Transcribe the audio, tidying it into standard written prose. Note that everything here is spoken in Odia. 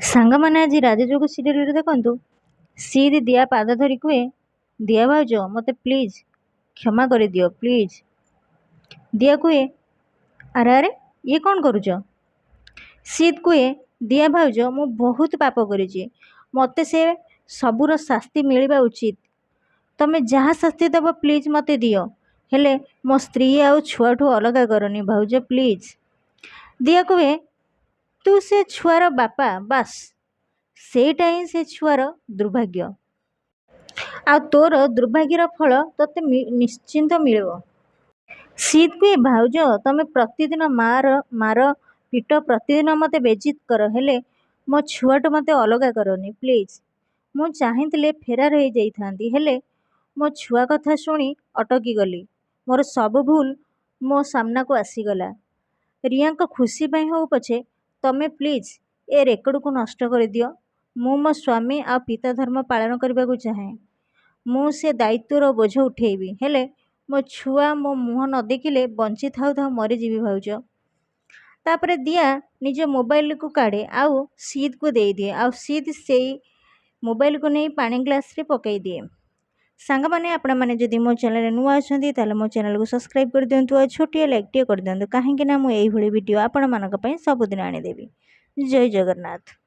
ସାଙ୍ଗମାନେ, ଆଜି ରାଜଯୋଗ ସିରିଏଲରେ ଦେଖନ୍ତୁ, ସିଦ୍ ଦିଆ ପାଦ ଧରି କୁହେ, "ଦିଆ ଭାଉଜ, ମୋତେ ପ୍ଲିଜ୍ କ୍ଷମା କରିଦିଅ, ପ୍ଲିଜ୍।" ଦିଆ କୁହେ, "ଆରେ ଆରେ, ଇଏ କ'ଣ କରୁଛ?" ସିଦ୍ କୁହେ, "ଦିଆ ଭାଉଜ, ମୁଁ ବହୁତ ପାପ କରିଛି। ମୋତେ ସେ ସବୁର ଶାସ୍ତି ମିଳିବା ଉଚିତ। ତମେ ଯାହା ଶାସ୍ତି ଦେବ, ପ୍ଲିଜ୍ ମୋତେ ଦିଅ, ହେଲେ ମୋ ସ୍ତ୍ରୀ ଆଉ ଛୁଆଠୁ ଅଲଗା କରନି ଭାଉଜ, ପ୍ଲିଜ୍।" ଦିଆ କୁହେ, "ତୁ ସେ ଛୁଆର ବାପା, ବାସ୍ ସେଇଟା ହିଁ ସେ ଛୁଆର ଦୁର୍ଭାଗ୍ୟ। ଆଉ ତୋର ଦୁର୍ଭାଗ୍ୟର ଫଳ ତୋତେ ନିଶ୍ଚିନ୍ତ ମିଳିବ।" ସିଦ୍ କୁହେ, "ଭାଉଜ, ତମେ ପ୍ରତିଦିନ ମାର ମାର ପିଟ, ପ୍ରତିଦିନ ମୋତେ ବେଜିତ କର, ହେଲେ ମୋ ଛୁଆଠୁ ମୋତେ ଅଲଗା କରନି, ପ୍ଲିଜ୍। ମୁଁ ଚାହିଁଥିଲେ ଫେରାର ହେଇଯାଇଥାନ୍ତି, ହେଲେ ମୋ ଛୁଆ କଥା ଶୁଣି ଅଟକି ଗଲି। ମୋର ସବୁ ଭୁଲ ମୋ ସାମ୍ନାକୁ ଆସିଗଲା। ରିୟାଙ୍କ ଖୁସି ପାଇଁ ହଉ ପଛେ, ତମେ ପ୍ଲିଜ୍ ଏ ରେକର୍ଡ଼କୁ ନଷ୍ଟ କରିଦିଅ। ମୁଁ ମୋ ସ୍ୱାମୀ ଆଉ ପିତା ଧର୍ମ ପାଳନ କରିବାକୁ ଚାହେଁ। ମୁଁ ସେ ଦାୟିତ୍ୱର ବୋଝ ଉଠେଇବି, ହେଲେ ମୋ ଛୁଆ ମୋ ମୁହଁ ନ ଦେଖିଲେ ବଞ୍ଚି ଥାଉ ଥାଉ ମରିଯିବି ଭାଉଜ।" ତାପରେ ଦିଆ ନିଜ ମୋବାଇଲକୁ କାଢ଼େ ଆଉ ସିଦ୍କୁ ଦେଇଦିଏ, ଆଉ ସିଦ୍ ସେଇ ମୋବାଇଲକୁ ନେଇ ପାଣି ଗ୍ଲାସରେ ପକାଇ ଦିଏ। ସାଙ୍ଗମାନେ, ଆପଣମାନେ ଯଦି ମୋ ଚ୍ୟାନେଲରେ ନୂଆ ଅଛନ୍ତି, ତାହେଲେ ମୋ ଚ୍ୟାନେଲକୁ ସବସ୍କ୍ରାଇବ୍ କରିଦିଅନ୍ତୁ ଆଉ ଛୋଟିଆ ଲାଇକ୍ଟିଏ କରିଦିଅନ୍ତୁ, କାହିଁକି ନା ମୁଁ ଏଇଭଳି ଭିଡ଼ିଓ ଆପଣମାନଙ୍କ ପାଇଁ ସବୁଦିନ ଆଣିଦେବି। ଜୟ ଜଗନ୍ନାଥ।